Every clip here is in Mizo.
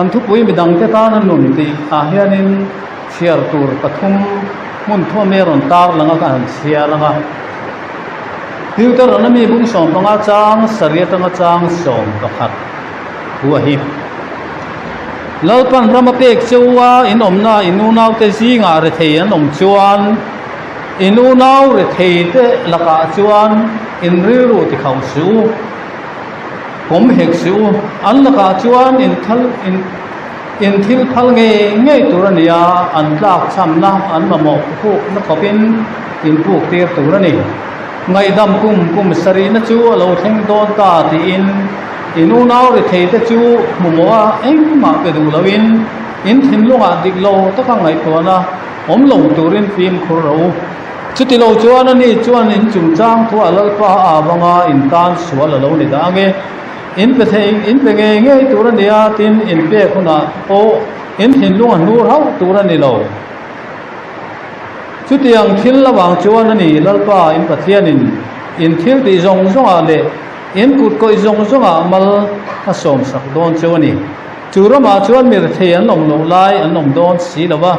Kan thupui midangte tana nun tih ah hianin chhiar tur pathum hmun thuam hi a rawn tar lang a ka han chhiar ang a. Deuteronomy bung 15 chang sarih atanga chang 11 thu a hi. Lalpan rama pek cheu a in awmna in unaute zingah rethei an awm chuan in unau rethei te lakah chuan in rilru ti khauh suh u. Kawm hek suh u, an lakah chuan in thal in in thil phal ngei ngei tur a ni a, an tlak chhamna an mamawh hukna khawpin in puk tir tur a ni. Ngaihdam kum kum sarihna chu a lo thleng dawn ta tiin in unau rethei te chu hmumawh a engmah pe duh loin in thinlungah dik lo taka ngaihtuahna awm lo turin fimkhur rawh u. Chuti lo chuan ani chuan in chungchang thuah Lalpa avanga in tan sual a lo ni dah ange. In pe thei, in pe ngei ngei tur a nia, tin in pek hunah pawh in thinlung a hnur hauh tur a ni lo. Chutiang thil avang chuan ani Lalpa in Pathianin in thil tih zawng zawngah leh in kut kawih zawng zawngah mal a sawmsak dawn cheu a ni. Chu ramah chuan mirthei an awm loh lai an awm dawn si lo va.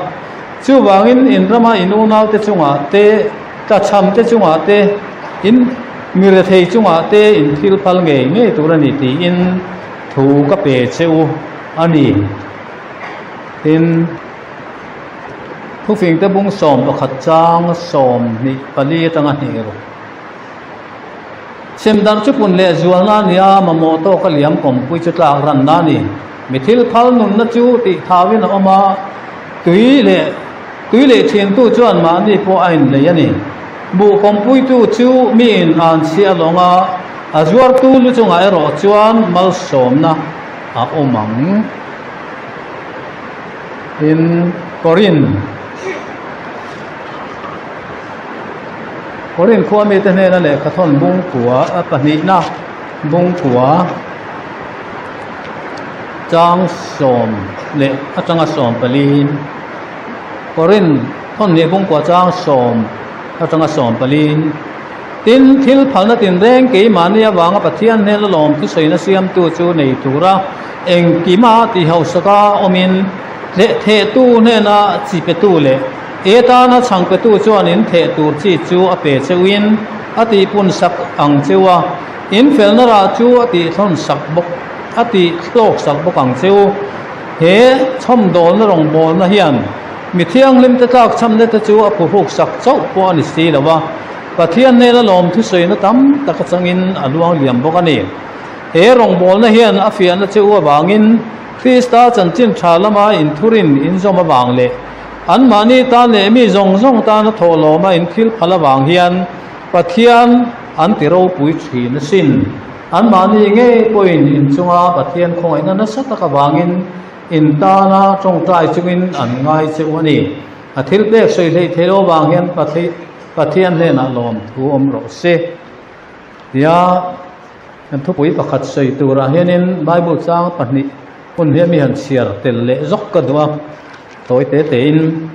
Chuvangin in rama in unaute chungah te, tlachham te chungah te, in mi rethei chungah te in thil phal ngei ngei tur a ni tiin thu ka pe che u a ni. Tin, thufingte bung 11 chang 24 atanga hnih ruk. Semdarh chu pun leh zualna a ni a, mamawh tawka liam kawmpui chu tlak ranna a ni. Mi thil phal nunna chu tih thauin a awm a, tui leh tui leh thiantu chuan mahni pawh a inlei a ni. Buh kawmpuitu chu miin an chhiah a lawng a, a zuartu lu chungah erawh chuan malsawmna a awm ang. Tin, Korin. Korin khua mite hnena lehkha thawn bungkua a pahnihna bungkua chang sawm leh atanga sawm pali Korin thawn hnih bungkua chang sawm atanga sawm pali tin thil phalna tinreng keimahni avanga Pathian hnena lawm thusawina siamtu chu nei tura engkima tihhauhsaka awmin leh thehtu hnena chi petu leh E tana chhang petu chuan in theh tur chi chu a pe cheuhin a tihpun sak ang cheu a, in felna rah chu a tihthlawn sak bawk a tihthlawk sak bawk ang cheu. He chhawmdawlna rawngbawlna hian mi thianghlim te tlak chhamna te chu a phuhruk sak chauh pawh a ni si lo a, Pathian hnena lawm thusawina tam tak atangin a luang liam bawk a ni. He rawngbawlna hian a fiahna cheu avangin Krista chanchin tha lama inthurin inzawm avang leh An mahni tan leh mi zawng zawng tana thawhlawma in thil phal avang hian Pathian an ti ropui thin asin. An mahni ngei pawhin inchunga Pathian khawngaihna nasa tak avangin in tana tawngtai chungin an ngai cheu a ni. A thil pek sawi hleih theih lo avang hian Pathian hnenah lawmthu awm rawh se. Tia kan thupui pakhat sawi turah hianin Bible chang pahnih hun hian mi han chhiar tel leh zawk ka duh a. Tawi te tein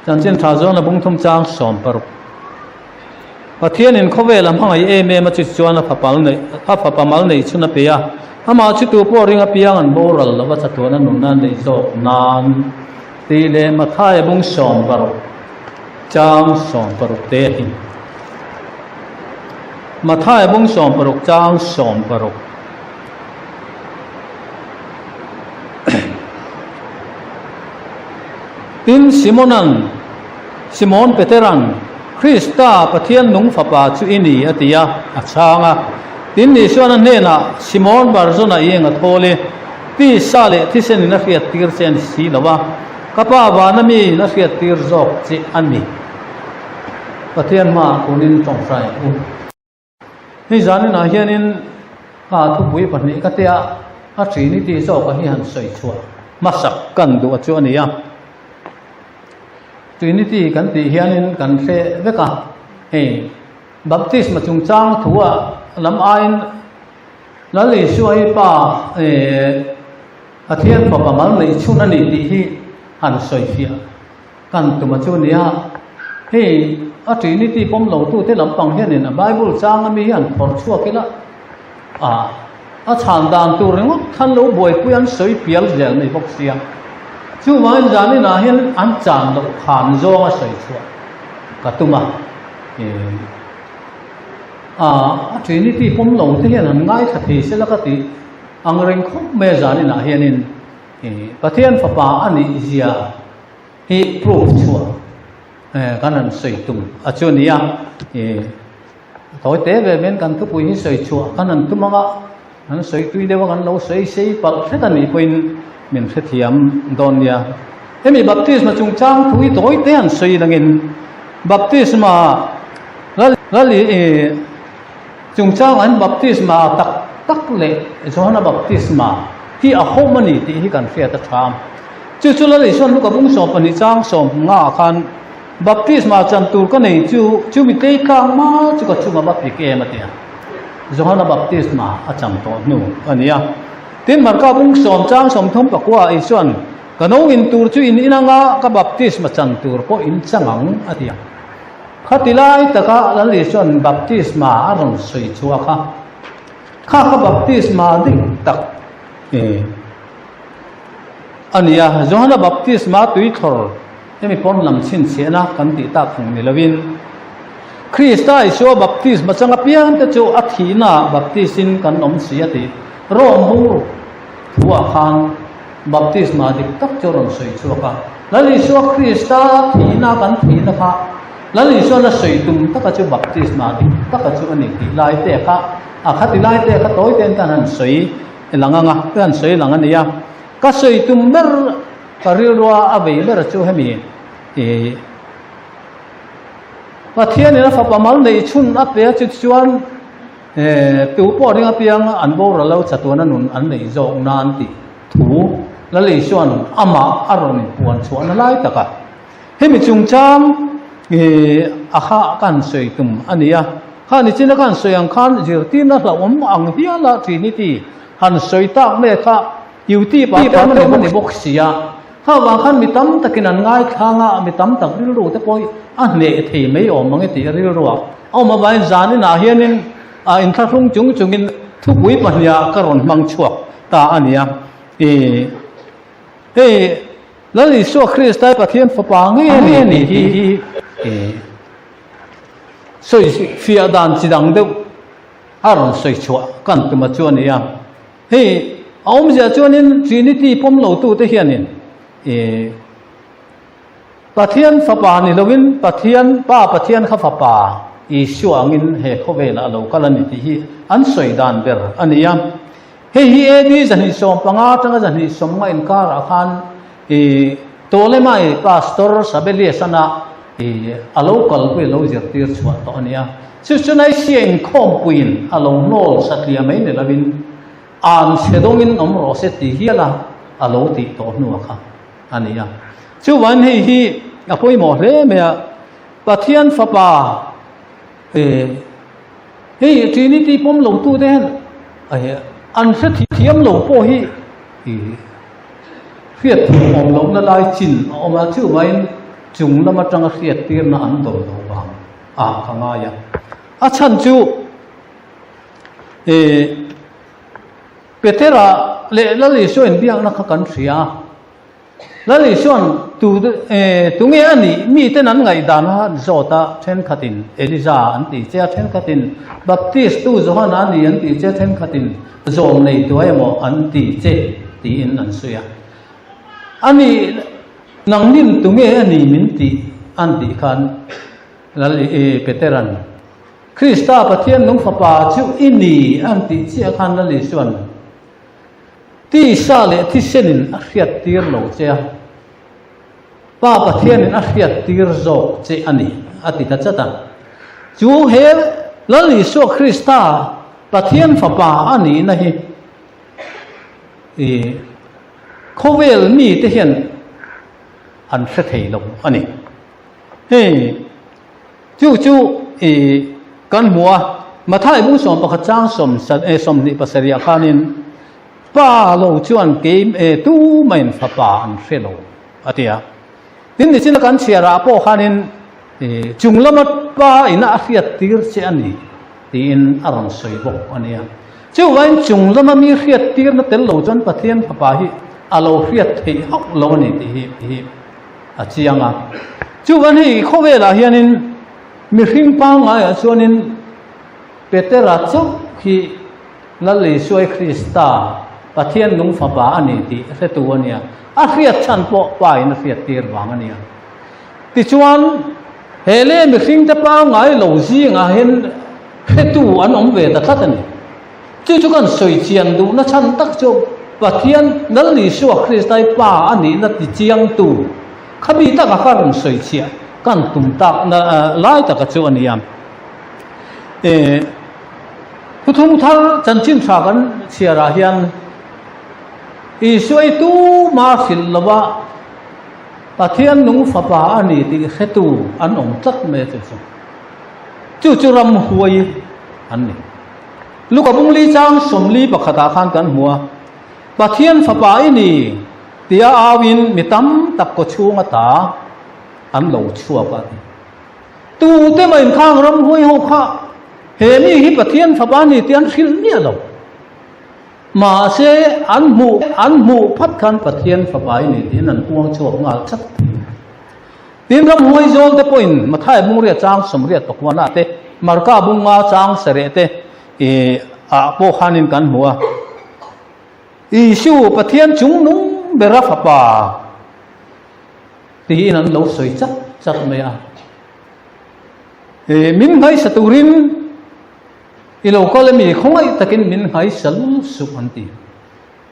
chanchin tha zawn a bung thum chang 16. Pathianin khawvel a hmangaih em em a chu chuan a fapal neih a fapa mal neih chhun a pe a, amah chu tu pawh ring apiang an boral lova chatuan a nunna an neih zawk nan tih leh Mathaia bung 16 chang 16 te a ni. Mathaia bung 16 chang 16. Tin, Simonan, Simon Peteran, Krista, Pathian nung Fapa chu i ni, a ti a, a chhang a. Tin, Isuan a hnenah, Simon Barzona i eng a thawl i, tisa leh thisenin a hriattir che a ni si lo a, ka Pa vana miin a hriattir zawk che a ni. Pathian hmaah kunin tawngtai u. Hei zaninah hianin a thupui pahnih ka tia a Trinity zawka hi han sawi chhuah hmasak kan duh a chu a ni a. Trinity kan tih hianin kan hre vek a, hei baptisma chungchang thua lam aiin Lal Isua hi pa Pathian fapa mal neih chhun a ni tih hi han sawi fiah. Kan tum a chu nia, hei a Trinity pawm lo tute lampang hianin a Bible chang ami hi an phawrh chhuak ila, ah A chhan dan tur ringawt khan lo buaipui an sawi pial zel mai bawk sia. Chuvangin zaninah hian an chan loh khan zawng a sawi chhuah ka tum a. A Trinity pawm lo te hian an ngaithla thei sela ka tih ang reng khawp mai a zaninah hianin Pathian fapa a nih zia hi proof chhuah kan han sawi tum a chu a ni a. Tawi te ve men kan thupui hi sawi chhuah kan han tum anga an sawi tui deuh a kan lo sawi sei palh hret a nih pawhin min hrethiam dawn nia. Hemi baptisma chungchang thu hi tawi te an sawi langin baptisma lal i chungchang an baptisma tak tak leh Johana baptisma hi a hawm a ni tih hi kan hriat a tha. Chu chu Lal Isuan Luka bung 12 chang 15 ah khan Baptisma chan tur ka nei chu, chu mi tlei tlang ma chu ka chunga va pik em a ti a. Johana baptisma a chang tawh hnu a ni a. Tin, Marka bung sawm chang 30 pakua Isuan, Ka no in tur chu in in anga ka baptisma chan tur pawh in chang ang a ti a. Khati lai taka Lal Isuan baptisma a rawn sawi chhuak a. Kha ka baptisma dik tak a ni a. Johana baptisma tuithlawr Hemi pawn lam chhinchhiahna kan tih tak ang ni lovin, Krista Isua baptisma chang apiangte chu a thihnaah baptisin kan awm si a tih Rom bur thuah khan baptisma dik tak chu a rawn sawi chhuak a. Lal Isua Krista thihna kan thihna kha Lal Isuan a sawi tum taka chu baptisma dik taka chu a ni tih lai te kha a khati lai te kha tawi ten kan han sawi lang anga kan han sawi lang a nia. Ka sawi tum ber Ka rilrua a vei ber chu hemi i Pathianin a fapa mal neih chhun a pe a chu chuan tu pawh ring apiang an boral lo chatuan a nun an neih zawk nan tih thu Lal Isuan amah a rawn puan chhuahna lai taka hemi chungchang i a kha ka han sawi tum a ni a. Kha nichina ka han sawi ang khan zirtirna hlauhawm ang hiala Trinity han sawi tak mai kha Duty pa te awm a ni bawk si a, kha vang khan mi tam takin an ngaithlang a, mi tam tak rilru te pawh a hneh thei mai awm ang e tih rilru a awm avangin zaninah hianin a inthlahrung chung chungin thupui pahniha ka rawn hmang chhuak ta a ni a. Ih hei Lal Isua Krista Pathian fapa ngei a ni tih hi ih sawi fiah dan chi dang deuh a rawn sawi chhuah kan tum a chu a ni a. Hei a awmzia chuanin Trinity pawm lotute hianin ih Pathian fapa ni lovin Pathian Pa Pathian kha fapa Isua angin he khawvelah a lo kal a ni tih hi an sawi dan ber a ni a. Hei hi AD 215 atanga 250 inkarah khan ih Ptolemai Pastor Sabellius ana ih a lo kalpui a lo zirtir chhuah tawh a ni a. Chu chu Nicaea inkhawmpuiin a lo hnawl satliah mai ni lovin an chhe dawngin awm rawh se ti hial a a lo tih tawh hnuah kha a ni a. Chuvangin hei hi a pawimawh hle mai a, Pathian fapa hei Trinity pawm lo tute hian an hre thiam lo pawh hi hriat thiam awm lohna lai chin a awm a, chuvangin chung lam atanga hriat tirna an dawn lo vang. ah ka ngai a. A chhan chu eh Petera leh Lal Isua inbiakna kha kan hria a. Lal Isua'n tu eh tunge a nih miten an ngaihdan a han zawt a, thenkhatin Eliza an ti che a, thenkhatin Baptist tu Johana a ni an ti che a, thenkhatin zawm nei tu emaw an ti che tiin an sawi a. A nih Nangnin tunge a ni min tih an tih khan Lal i Petera'n, Krista Pathian nung fapa chu i ni an tih chiah khan Lal Isua'n tisa leh thisenin a hriattir lo che a, Pa Pathianin a hriattir zawk che a ni a ti ta chat a. Chu he Lal Isua Krista Pathian fapa a nihna hi i Khawvel mite hian an hre thei lo a ni. Hei chu chu i kan hmu a, Mathai bung 11 chang 27 khanin Pa lo chuan kei e tumain fapa an hre lo a ti a. Tin nichina kan chhiarah pawh khanin chung lama pa ina a hriat tir che a ni tiin a rawn sawi bawk a nia. Chuvain chung lama mi hriat tirna tel lo chuan Pathian Fapa hi a lo hriat theih hauh lo a ni tih hi hi a chiang a. Chuvan hei khawvelah hianin mihring pangngaiah chuanin Petera chauh hi Lal Isuai Krista Pathian nung Fapa a ni tih hretu a nia. A hriat chhan pawh Pa in a hriat tir vang a nia. Tichuan he leh mihringte pangngai lo zingah hian hretu an awm ve ta tlat a ni. Chu chu kan sawi chian duhna chhan tak chu Pathian Lal Isua Kristai Pa a nihna ti chiangtu khami taka ka rawn sawi chhiah kan tum takna lai taka chu a ni a. Thuthung thar chanchin tha kan chhiarah hian Isua i tuma hrilh lova Pathian nung fapa a ni tih hretu an awm tlat mai a chu chu. Chu chu ramhuai an ni. Luka bungli chang 41 ah khan kan hmu a, Pathian fapa i ni tia auin mi tam tak kawchhung ata an lo chhuak a ti. Tute mah inkhang ramhuai ho kha he mi hi Pathian fapa a ni tih an hrilh miah lo. Mahse, an hmuh an hmuh phat khan Pathian fapa i ni tiin an puang chhuak nghal chat thei. Tin, ramhuai zawl te pawhin Mathai bungria chang 80 pakuana te, Marka bunga chang sareh te i ah pawh khanin kan hmu a. Isu, Pathian chungnung bera fapa tiin an lo sawi chat chat mai a. I min nghaisa turin I lo kal emi khawngaih takin min nghaisa lul suh an ti.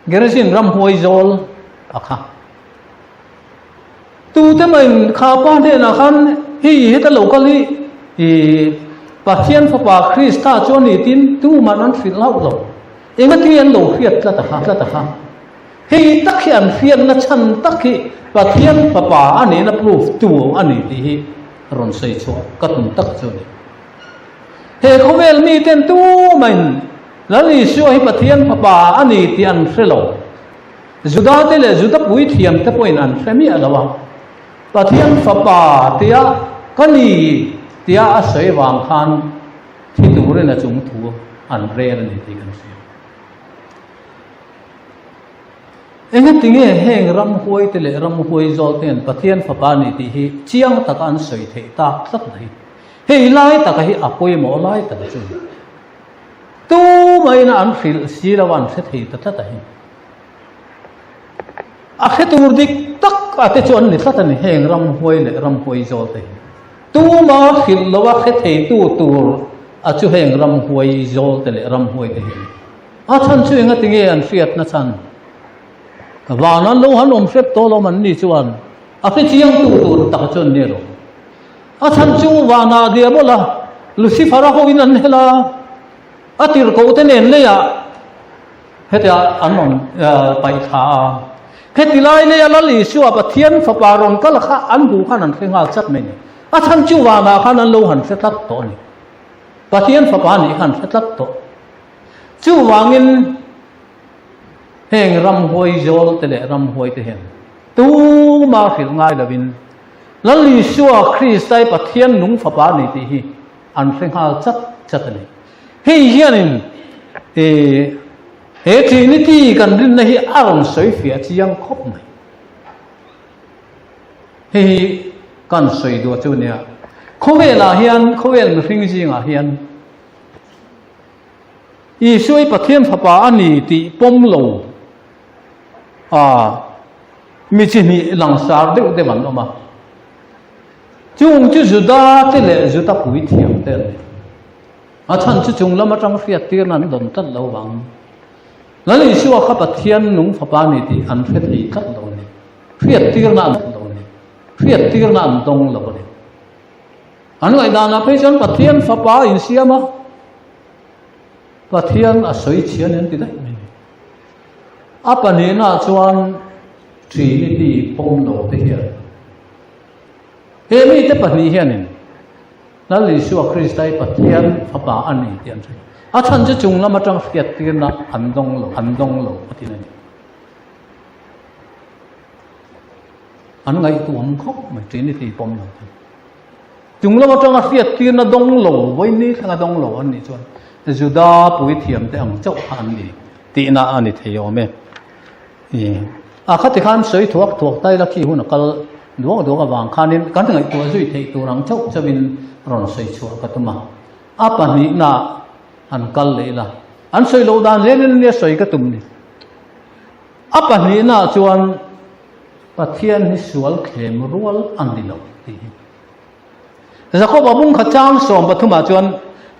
Gerizim ramhuai zawl a kha. Tute mah kha pa hnenah khan hei heta lo kal hi i Pathian fapa Krista chu a ni tiin tuman an hrilh hauh lo. Engati an lo hriat tlat a kha tlat a kha. Hei tak hi an hriatna chhan tak hi Pathian fapa a nihna proof tu a ni tih hi rawn sawi chhuah ka tum tak chu a ni. He khawvel miten tumahin Lal Isua hi Pathian Fapa a ni tih an hre lo. Judate leh Juda puithiamte pawhin an hre miah lo a. Pathian Fapa tia ka ni tia a sawi vang khan thi turin a chung thu an rel a ni tih kan hria. Engatinge heng ramhuaite leh ramhuai zawlte hian Pathian Fapa a ni tih hi chiang taka an sawi theih tak tlat mai. Hei lai taka hi a pawimawh lai taka chu ni. Tumahin an hrilh si lo a, an hre thei ta tlat a hi. A hre tur dik tak a te chu an ni tlat a ni, heng ramhuai leh ramhuai zawl te hi. Tuma hrilh lo a hre thei tu tur a chu heng ramhuai zawl te leh ramhuai te hi a ni. A chhan chu engati nge an hriatna chhan? Van an lo han awm hrep tawh lo an ni chuan a hre chiang tu tur taka chu an ni lo. A chhan chu vanah Diabola, Lucifer-a hoin an hel a, a tirhkohte nen leiah hetiah an rawn paih thla a. Heti lai leia Lal Isua Pathian Fapa rawn kal kha an hmuh khan an hre nghal chat mai a ni. A chhan chu vanah khan an lo han hre tlat tawh a ni. Pathian Fapa nih kha an hre tlat tawh. Chuvangin heng ramhuai zawlte leh ramhuaite hian tuma hrilh ngai lovin Lal Isua Kristai Pathian nung Fapa a ni tih hi an hre nghal chat chat a ni. Hei hianin he Trinity kan rinna hi a rawn sawi fiah chiang khawp mai. Hei hi kan sawi duah chu nia. Khawvelah hian, khawvel mihring zingah hian Isua hi Pathian Fapa a ni tih pawm lo a Mi chi hnih langsar deuh deuh an awm a, chung chu Juda te leh Juda puithiam te an ni. A chhan chu chung lam atang hriattirna an dawn tlat lo vang. Lal Isua kha Pathian nung fapa a ni tih an hre thei tlat lo a ni. Hriattirna an lo a ni. Hriattirna an dawng lo a ni. An ngaihdanah phei chuan Pathian fapa a insiam a, Pathian a sawi chhia a ni an ti daih mai a ni. A pahnihnaah chuan Trinity pawm lo te hian he mite pahnih hianin Lal Isua Krista hi Pathian Fapa a ni tih an hre. A chhan chu chung lam atang hriattirna an dawng lo, an dawng lo a ti a ni. An ngaihtuam khawp mai Trinity pawm lo te. Chung lam atanga hriattirna dawng lo, vawiin ni thlenga dawng lo an nih chuan. Juda puithiamte ang chauh kha an ni tihna a ni thei awm e. A khati khan sawi thuak thuak ta ila khi hun a kal duak duak avang khanin kan ngaihtuah zui theih tur ang chauh chauhin rawn sawi chhuah ka tum a. A pahnihna an kal leh ila an sawi loh dan zelin ania sawi ka tum ni. A pahnihna chuan Pathian hi sual thlem rual a ni lo tih hi. Jakoba bungkhat chang 13 chuan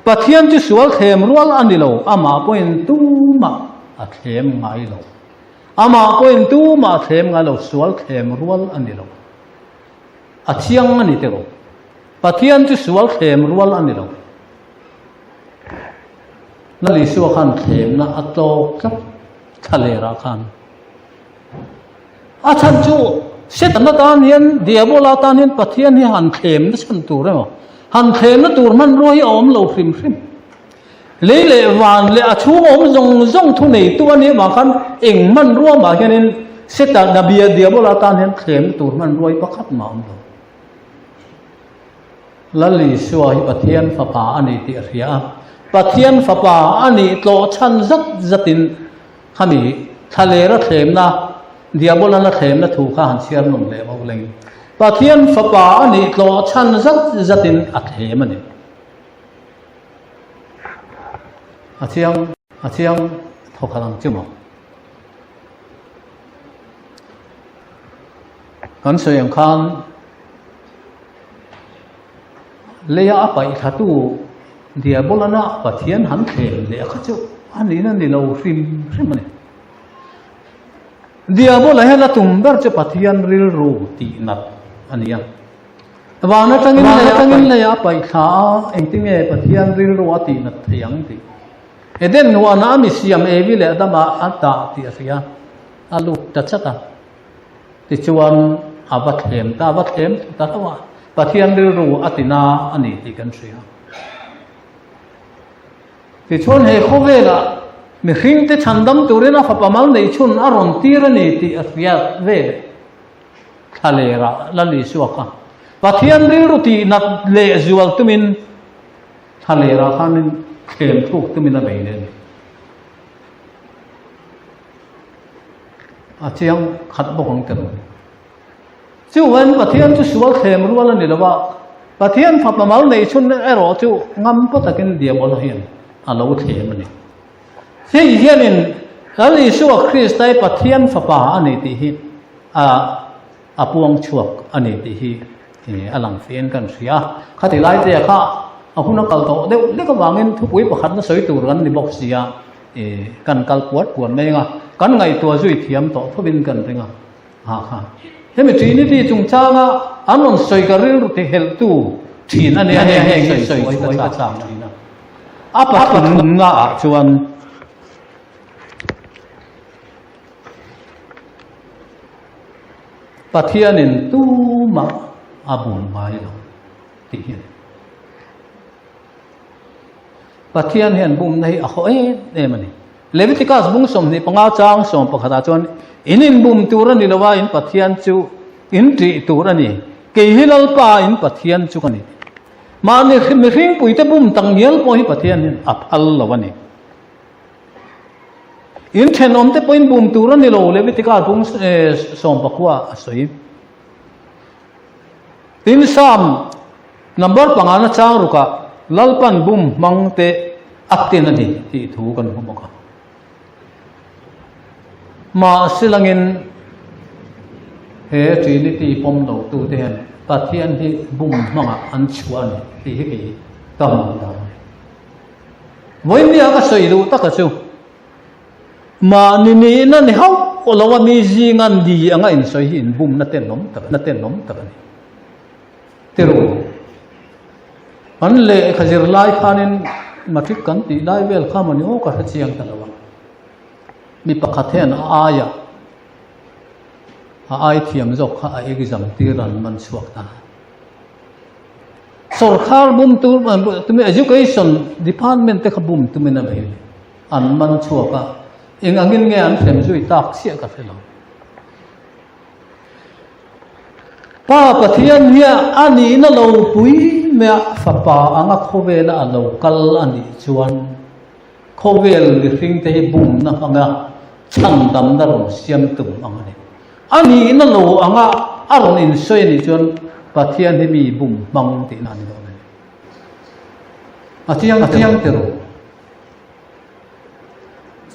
Pathian chu sual thlem rual a ni lo, amah pawhin tumah a thlem ngai lo. Amah pawhin tumah a thlem ngai lo, sual thlem rual a ni lo. A thiang a ni tiraw? Pathian chu sual thlem rual a ni lo. Lal Isua khan thlemna a tlawk tlat thlalerah khan. A chhan chu Setana tan hian, Diabola tan hian Pathian hi han thlemna chhan tur emaw, han thlemna tur hmanrua hi a awm lo hrim hrim. Lei leh van leh a chhung awm zawng zawng thu neitu a nih avang khan eng hmanrua mah hianin Setana bia Diabola tan hian thlemna tur hmanrua hi pakhat mah a awm lo. Lal Isua hi Pathian fapa a ni tih a hria a, Pathian fapa a nih tlawh chhan zat zatin Khami thlaler a thlemna, Diabolan a thlemna thu kha han chhiar nawm leh vauh leng. Pathian fapa a nih tlawh chhan zat zatin a thlem a ni. A chiang, a chiang thawkhat ang chu maw? Kan sawi ang khan leia a paih thlatu Diabolana Pathian han thlem leh kha chu a nihna ni lo hrim hrim a ni. Diabola hian a tum ber chu Pathian rilru tih nat a ni a. Van atangin lei atangin lei a paih thla a, engtinge Pathian rilru a tih nat thei ang tih. Eden huanah a mi siam Evi leh Adama a dah tih a hria, a lut ta chat a. Tichuan a va thlem ta, a va thlem ta hlauh a, Pathian rilru a ti na a ni tih kan hria. Tichuan he khawvelah mihringte chhandam turin a fapa mal neih chhun a rawn tir a ni tih a hria ve leh thlalerah Lal Isua kha Pathian rilru tih nat leh zual tumin thlalerah khanin thlem thluk tumin a bei leh a ni. A chiang khat bawk ang tel. Chuan Pathian chu sual thlem rual a ni lo a, Pathian fapa mal neih chhun erawh chu ngam paw takin Diabola hian a lo thlem a ni. Hei hianin Lal Isua Krista hi Pathian fapa a ni tih hi a a puang chhuak a ni tih hi a lang fiahin kan hria. Khati lai te kha a hun a kal tawh deuh lek avangin thupui pakhatna sawi tur kan ni bawk si a. Kan kal puat puat mai anga kan ngaihtuah zui thiam tawh thovin kan ring a, ha kha. Hemi Trinity chungchanga an rawn sawi ka rilru ti helhtu thin a nia heng heng sawi chhuah ka chak thin a. A pathumna ah chuan Pathianin tumah a bum ngai lo tih hi a ni. Pathian hian bumna hi a haw em em a ni. Leviticus bung 25 chang 11 ah chuan in inbum tur a ni lo a, in Pathian chu in ṭih tur a ni. Kei hi Lalpa in Pathian chu ka ni. Mahni mihringpuite bum tak ngial pawh hi Pathian hian a phal lo a ni. In ṭhenawmte pawh in bum tur a ni lo, Leviticus bung 19 a sawi. Tin, Psalm number pangana chang rukah Lalpan bum hmang te a tin a ni tih thu kan hmu bawk a. Mahse langin he Trinity pawm lo tu te hian Pathian hi bum hmangah an chhuah a ni tih hi kei ka hmuh dan a ni. Vawinia ka sawi duh taka chu Mahni nihna ni hauh lo a mi zinga ni anga insawi hi inbumna tenawm tak na tenawm tak a ni. Tiru, kan lehkha zir lai khanin matric kan tih lai vel kha mawni aw ka hre chiang ta lo a. Mi pakhat hian a aia a ai thiam zawk kha a exam tir an man chhuak ta. Sorkar bum tur education department te kha bum tumin a bei. An man chhuak a, eng angin nge an hrem zui tak chiah ka hre lo. Pa Pathian hian a nihna lo pui mai a, fapa anga khawvela a lo kal a nih chuan. Khawvel mihringte hi bumna hmanga chhandamna rawn siam tum ang a ni. A nihna lo anga a rawn insawi a nih chuan Pathian hi mi bum hmang tihna a ni dawn a ni. A chiang a chiang tiro.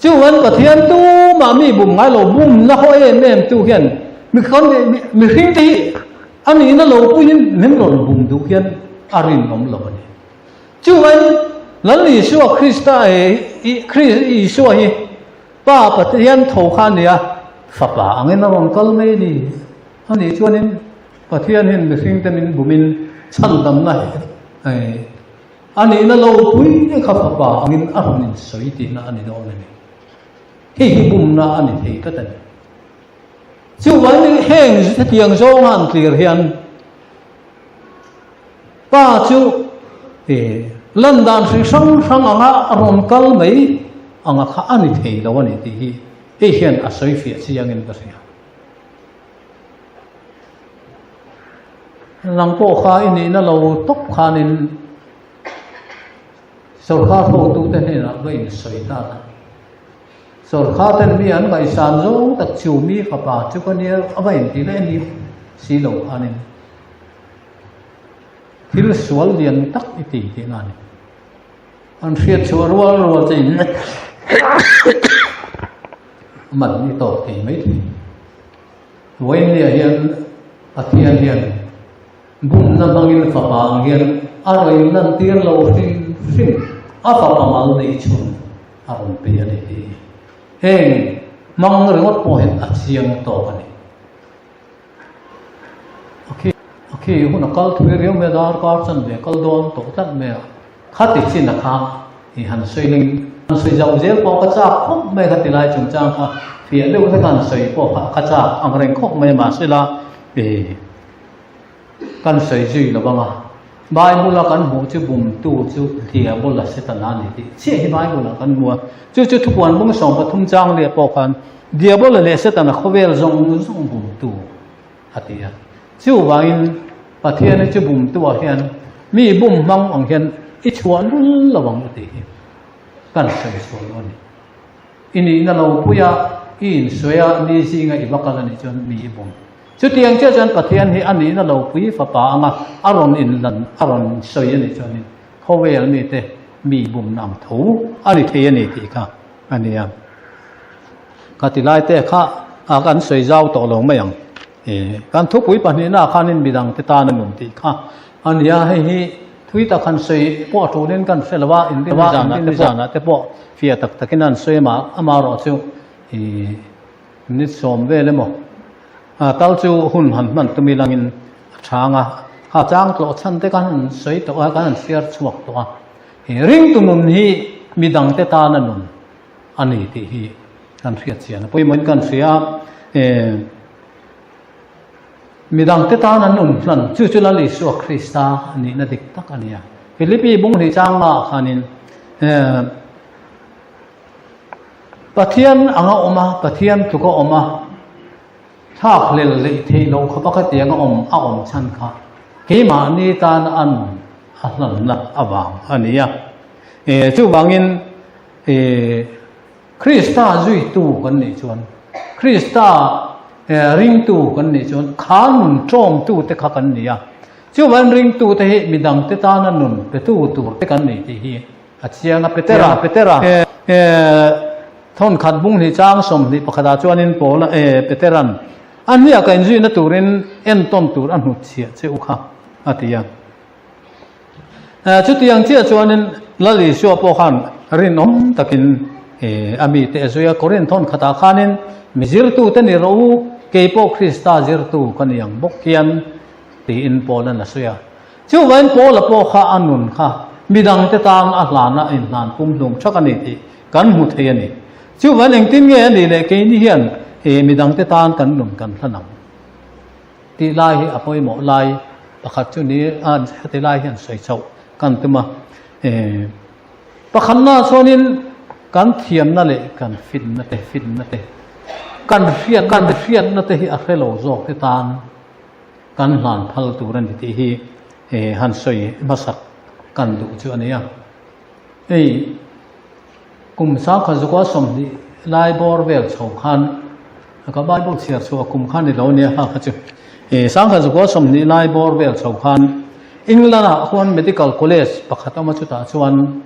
Chuan Pathian tumah mi bum ngai lo bumna haw em em tu hian mihringte hi a nihna lo puiin min rawn bum duh hian a rinawm lo a ni. Chuan Lal Isua Krista Isua hi Pa Pathian tho kha a ni a, Fapa angin a rawn kal mai a ni. A nih chuanin Pathian hian mihringte min bumin chhandamna a nihna lo pui kha Fapa angin a rawn insawi tihna a ni dawn a ni. Hei hi bumna a ni thei tlat a ni. Chuvangin heng hetiang zawnga an tlir hian Pa chu lan dan hri hrang hrang anga a rawn kal mai anga kha a ni thei lo a ni tih hi hei hian a sawi fiah chiangin ka hria. Nang pawh kha i nihna lo tawp khanin sawrkar hotute hnenah va insawi ta la. Sawrkar ten mi an ngaihsan zawng tak chu mi fapa chu ka nia a va inti leh ni si lo khanin Thil sual lian tak i ti tihna a ni. An hriat chhuah rual rual che in man i tawk thei mai thei. Vawiinnia hian Pathian hian bumna hmangin fapa ang hian a rawn lantir lo hrim hrim a fapa mal neih chhun a rawn pe a ni tih hi heng hmang ringawt pawh hian a chiang tawk a ni. A khi hun a kal thui riau mai a, darkar chan ve kal dawn tawh tlat mai a, khati chin a kha i han sawi ling han sawi zauh zel pawh ka chak khawp mai khati lai chungchang kha fiah deuh hlek han sawi pawh kha ka chak ang reng khawp mai mahse la e kan sawi zui lo vang a, Bible a kan hmuh chu bumtu chu Diabola Setana a ni tih chiah hi Bible ah kan hmu a, chu chu thupuan bung 13 chang leh pawh khan Diabola leh Setana khawvel zawng zawng bumtu a ti a. Chuvangin Pathian hi chu bumtuah hian mi bum hmang ang hian i chhuah lul lo ang a tih hi kan sawi sual lo a ni. I nihna lo pui a, i insawi a, ni zinga i va kal a nih chuan mi i bum. Chutiang chiah chuan Pathian hi a nihna lo pui fapa anga a rawn inlan, a rawn sawi a nih chuanin khawvel mite mi bumna ang tho a ni thei a ni tih kha a ni a. Ka ti lai te kha a kan sawi zau tawh lo mai ang. E, kan thupui pahnihna ah khanin midang te tan a nun tih kha a ni a, hei hi thui tak han sawi pawh a tulin kan hre lo a, inrin zanah te pawh te pawh fiah tak takin an sawi ama amarawh chu e minute sawm vel emaw a tal chu hun han hman tum ilangin a chhang a, kha chang tlawh chhan te khan an sawi tawh a, kan han chhiar chhuak tawh a, he ringtu nun hi midang te tan a nun. a ni tih hi kan hriat chian a pawimawhin kan hria e midangte tan an nun hlan chu chu Lal Isua Krista nihna dik tak a ni a Philippi bung hnih chang ah khanin e Pathian anga awm a Pathian tluka awm a thlak hlel leh theih loh khawpa khatianga awm a awm chhan kha keimahni tan a nun a hlanna avang a ni a e chuvangin E, Krista zuitu kan nih chuan, Krista ringtu kan nih chuan kha nun ṭawmtu te kha kan ni a. Chuvan ringtu te hi midang te tana nun petu tur te kan ni tih hi a chiang a. Petera, Petera, e, thawnkhat bung hnih chang 21 ah chuanin Paula, e, Peteran a hniak a inzuina turin entawn tur a hnutchhiah che u kha a ti a. Chutiang chiah chuanin Lal Isua pawh khan rinawm takin a mite a zui a. Korinth thawn khatah khanin, Mi zirtute ni rawh u, kei pawh Krista zirtu ka ni ang bawk hian, tiin Paula'n a sawi a. Chuvangin Paula pawh kha a nun kha midangte tan a hlana inhlan pumhlum thak a ni tih kan hmu thei a ni. Chuvangin engtin nge a nih leh keini hian midangte tan kan nun kan hlan ang? Tih lai hi a pawimawh lai pakhat chu ni a, heti lai hian sawi chhoh kan tum a. Pakhatna chuanin kan thiamna leh kan fitna te, fitna te, kan hriat kan hriatna te hi a hre lo zawk te tan kan hlan phal tur a ni tih hi han sawi hmasak kan duh chu a ni a. Hei. Kum 10,000 20 lai bawr vel chho khan ka Bible chhiar chhuah kum khan ni lo nia kha kha chu. 10,020 lai bawr vel chho khan England ah khuan Medical College pakhat awm a chutah chuan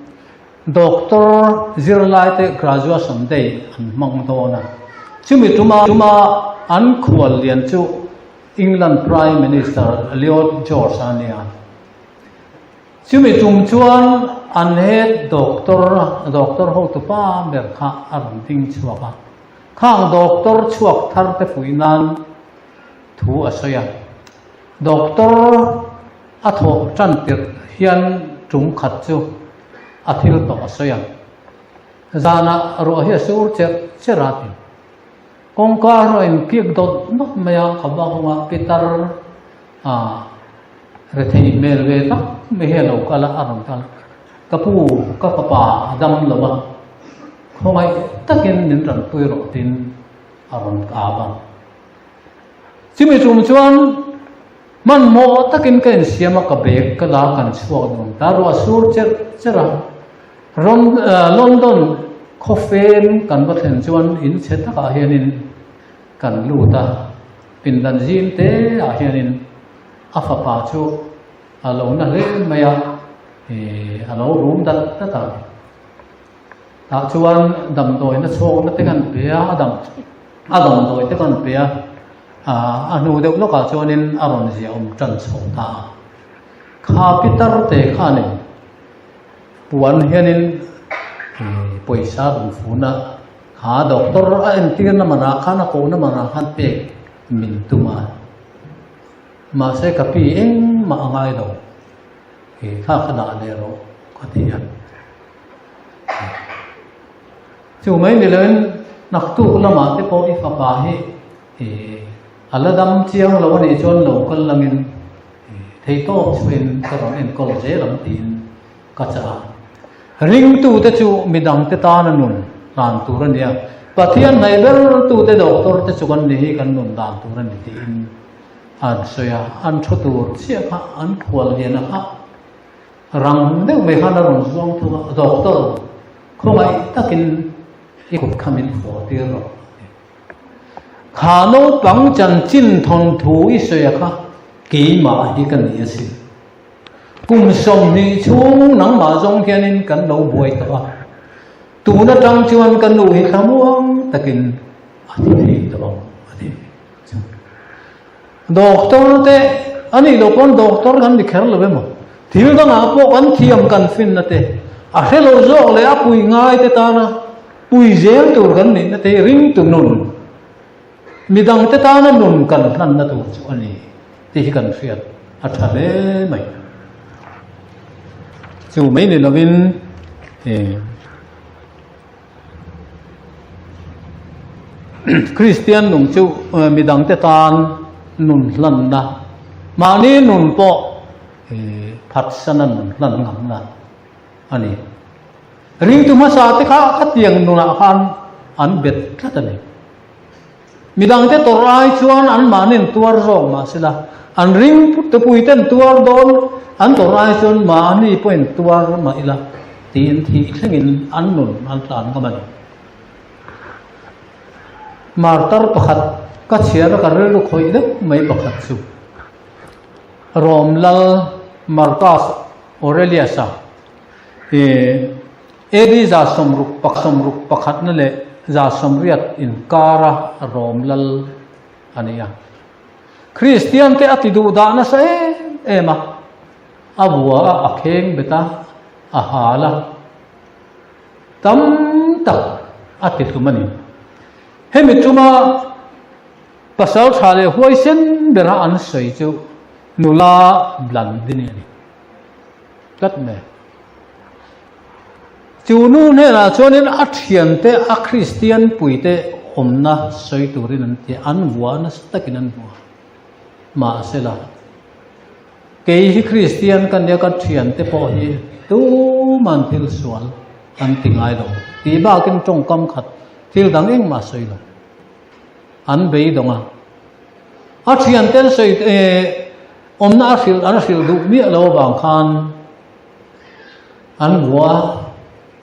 Doctor zirlai te graduation day an hmang dawn a. Chumi tuma tuma an khual lian chu England Prime Minister Lloyd George a nia. Chumi tum chuan an head doctor, doctor hotu pa ber kha a rawn ding chhuak a. Khang doctor chhuak thar te fuih nan thu a sawi a. Doctor a thawh tan tirh hian tum khat chu a thil tawh a sawi a. Zanah ruah hi a sur cherh cherh a ti. Kawngka a rawn inkiak dawt dawt mai a, ka bakawngah pitar a rethei hmel ve tak mai hi a lo kal a, a rawn kal. Ka pu, ka fapa a dam lo a, khawngaih takin min rawn pui rawh tiin a rawn kap a. Chumi tum chuan hmanhmawh takin ka insiam a, ka bag ka la kan chhuak dun ta, ruah sur cherh cherh a. Rawn London khawfem kan va thlen chuan in chhe takah hianin kan lut a, pindan zim te ah hianin a fapa chu a lo na hle mai a, ih a lo rum dat dat a. Tah chuan damdawi na chhawkna te kan pe a, a dam a damdawi te kan pe a, a hnu deuh lawkah chuanin a rawn ziahawm tan chho ta a. Kha pitar te khanin Puan hianin pawisa rawn fun a, kha doctor a entirna manah khan a kohna manah khan pek min tum a, mahse ka pi engmah a ngai lo, thla kha dah leh rawh ka ti a. Chu mai ni loin naktuk lamah te pawh i fapa hi a la dam chiang lo a nih chuan lo kal langin Theihtawp chhuahin ka rawn enkawl zel ang tiin ka chah a. Ringtute chu midangte tana nun dan tur a nia, Pathian hnaih bertute doctor te chu kan ni hi kan nun dan tur a ni tiin an sawi a. An thu tur chiah kha an khual lian a kha rang deuh mai khan a rawn zuang tho a, Doctor, khawngaih takin i kut kha min fawh tir rawh a ti. Kha naupang chanchin thawnthu i sawi a kha keimah hi ka ni asin. Kum 20 chhung nangmah zawng hianin kan lo buai tawh a, tun atang chuan ka nu hi thlamuang takin a ti thei tawh ang a ti. Doctor te a nih loh pawn doctor kan ni kher lo emaw, thil dangah pawh kan thiam kan finna te a hre lo zawk leh a pui ngai te tana Pui zel tur kan nihna te hi ringtu nun, midangte tana nun kan hlanna tur chu a ni tih hi kan hriat a tha hle mai. Chu mai ni lovin Kristian nun chu midangte tan nun hlanna, mahni nun pawh phatsana nun hlan ngamna a ni. Ringtu hmasa te kha khatiang nunah khan an bet tlat a ni. Midangte tawrh ai chuan anmahni an tuar zawk mah sela, an ring tupuiten tuar dawn an tawrh ai chuan mahni pawhin tuar mah ila tiin thih thlengin an nun an tlan ngam a ni. Martar pakhat ka chhiar a ka rilru khawih deuh mai pakhat chu Rom Lal Marcus Aurelius-a AD 60 60 pakhatna leh 180 inkara Rom lal a ni a. Kristiante a ti duh dah nasa em em a, a vua a, a kheng bet a, a hal a, tam tak a ti hlum a ni. Hemi tuma pasal tha leh huaisen bera an sawi chu nula Blandini a ni. Tlat mai. Chu nu hnenah chuanin a thiante, a Kristian puite awmna sawi turin an ti a, an vua nasa takin an vua. Mahsela, kei hi Kristian ka nia, ka thiante pawh hi tuman thil sual an ti ngai lo tih bakin tawngkam khat thil dang engmah sawi lo. An beidawng a. A thiante an sawi awmna a hrilh an hrilh duh miah lo avang khan an vua a.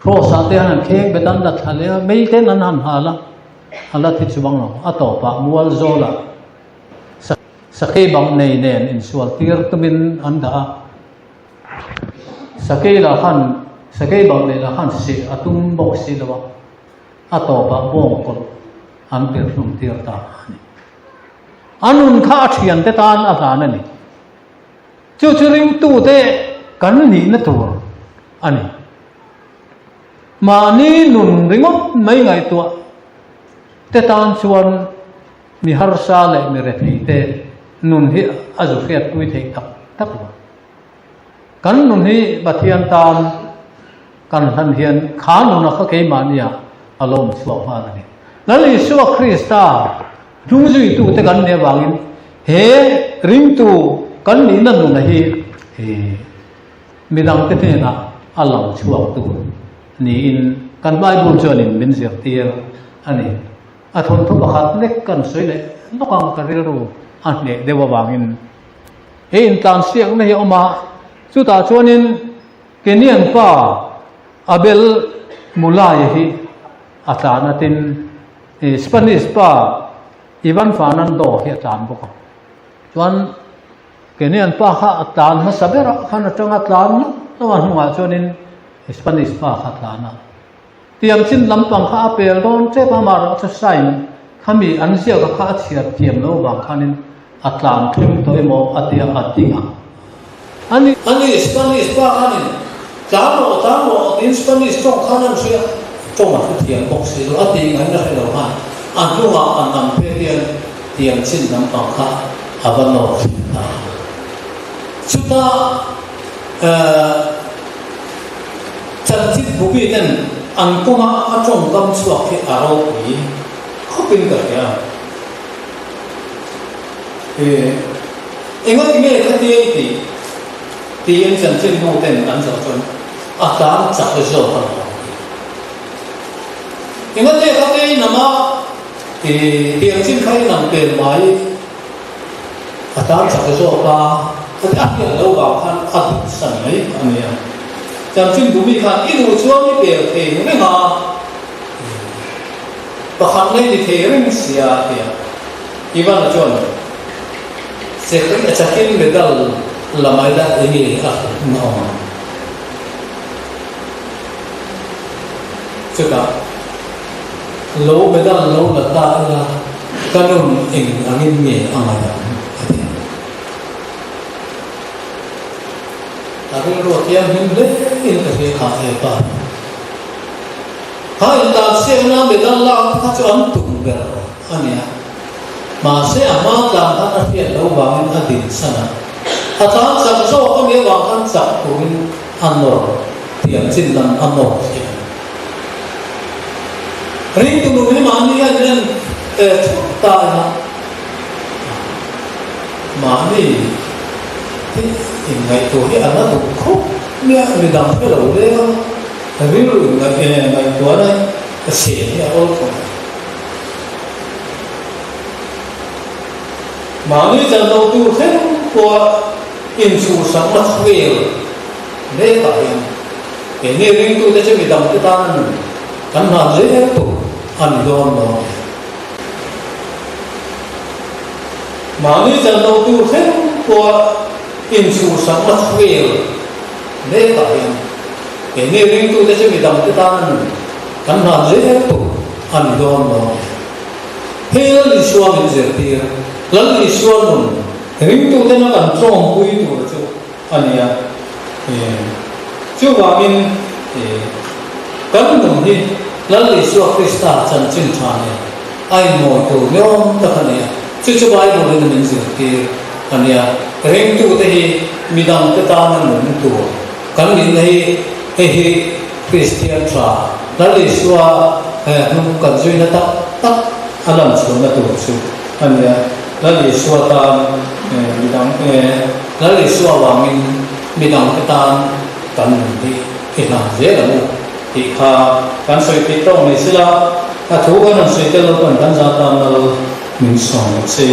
Kraws ah te an han kheng bet a, an la thla leh a, mei ten an han hal a, a la thi chuang lo. A tawpah mual zawlah sakei bang nei nen insual tir tumin an dah a. Sakei lah khan, sakei bang nei lah khan sih a tum bawk si lo a, a tawpah bawng kawlh an tirhlum tir ta a ni. A nun kha a thiante tan a hlan a ni. Chu chu ringtute kan nihna tur a ni. Mahni nun ringawt mai ngaihtuah te tan chuan mi harsa leh mi rethei te nun hi a zu hriatpui theih tak tak lo. Kan nun hi Pathian tan kan hlan hian kha nuna kha keimahnia a lawm chhuak nghal a ni. Lal Isua Krista hnungzuitute kan nih avangin he ringtu kan nihna nuna hi midangte hnenah a lang chhuak tur niin kan Bible chuanin min zirtir a ni. A thawnthu pakhat lek kan sawi leh lawk ang ka rilru a hneh deuh avangin. He intlansiakna hi a awm a, chutah chuanin Kenyan pa Abel Mulaia hi a tlan a, tin Spanish pa Ivan Fernando hi a tlan bawk a. Chuan Kenyan pa kha a tlan hmasa berah khan atanga tlan lawk lawk a hnungah chuanin Spanish pa kha a tlan a. Tiang chin lampang kha a pel dawn tep a, amaherawhchu sign khami an ziak a kha a chhiar thiam lo vang khanin a tlan thleng tawh emaw a tia a ding a. Ani. Ani Spanish pa khanin tlan rawh tlan rawh tiin Spanish tawng khan an hria, tawng a hre thiam bawk si lo, a tih ngaihna hre lo khan a hnungah a nam phet hian tiang chin lampang kha a va nawr thleng ta a. Chutah eh. Chanchin bupi ten an kawnga a tawngkam chhuak hi a ropui khawpin ka hria. E, enga ti nge khatia i tih? tiin chanchin bu ten an zawh chuan a tlan chak zawk a lo awm tih. Enga nge khatia i nam a? E, tiang chin kha i nam pel mai a tlan chak zawk a, a hian lo vang khan a duh san mai a nia. Chanchin bumi khan i duh chuan i pel thei reng a, pakhat na i ti thei reng sia a ti a. Ivan-a chuan chakin medal la mai la eng nge a hlawhna awm ang? Chutah lo medal lo la ta ila ka nun eng angin nge a ngaih ang? a ti. A rilru a thianghlim hle in ka hria kha e pa. Kha intlansiakna medal lak te kha chu an tum ber a nia. Mahse a hma tlan khan a hriat loh vangin a din san a. A tlan chak zawk a nih avang khan chak turin a nawr tiang chin lam a nawr thei a ni. Ringtu nun hi mahni hian in en thut ta ila mahni hi inngaihtuah hi a la duh khawp mai a, midang hre lo leng a, rilru inngaihtuahna a chhe hi a awl khawp mai. Mahni chan lo tur thleng pawha inchhuhsakna khawvel mekah hian keini ringtute chu midangte tan a nun kan hlan zel tur a ni dawn lo a ni. Mahni chan lo tur thleng pawha inchhuhsakna khawvel mekah hian keini ringtute chu midangte tan a nun kan hlan zel tur a ni dawn lo a ni. Hei Lal Isua min zirtir, Lal Isua nun ringtuten a kan tlawmpui tur chu a ni a. Chuvangin kan nun hi Lal Isua Krista chanchin tha nen a inmawi tur niawm tak a ni a. Chu chu Bible in min zirtir a ni a. Ringtute hi midangte tana nun tur kan nihna hi hei hi Kristian tha Lal Isua hnung kan zuina tak tak a lan chhuahna tur chu a ni a. Lal Isua tan midang Lal Isua vangin midangte tan kan nun hi i hlan zel ang u tih kha kan sawi theih tawk mai sila, a thu kan rawn sawi tel lo pawn kan zah tan lal min sawm rawh se.